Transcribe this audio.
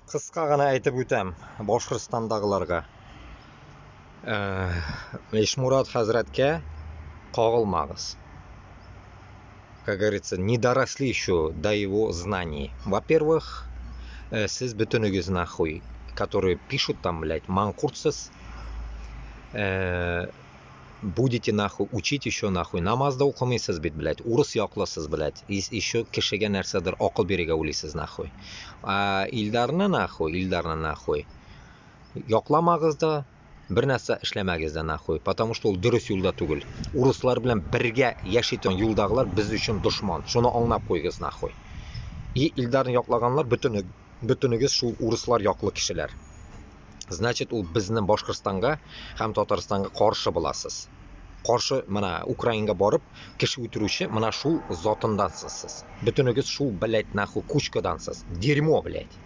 Qisqa gina aytib o'tam Boshqirdistondagilarga. Eshmurod hazratga qog'ilmag'iz. Как говорится, не доросли еще до его знаний. Во-первых, siz butuningiz, нахуй, которые пишут там, блядь, manqurtsiz, будете, нахуй, учить еще, нахуй, namoz da o'qimaysiz bit, блядь, urus yoqlasiz, блядь, и еще kishiga narsadir oqil berishga o'ylaysiz, нахуй. А Ildarni, нахуй, Ildarni, нахуй, yoqlamag'iz da, bir narsa ishlamagiz da, нахуй, потому что ul durust yo'lda tugul. Uruslar bilan birga yashaydigan yo'ldagilar biz uchun dushman. Shuni anglab qo'ygiz, нахуй. И Ildarni yoqlaganlar butuni butunigiz shu uruslar yoqli kishilar. Значит, u bizni Boshqirdistonga ham Tataristonga qarshi bo'lasiz. Qarshi mana Ukrainaga borib kishi o'tiruvchi mana shu zotindansiz siz. Butunigiz shu, блядь, нахуй, кучка dansiz. Дерьмо, блядь.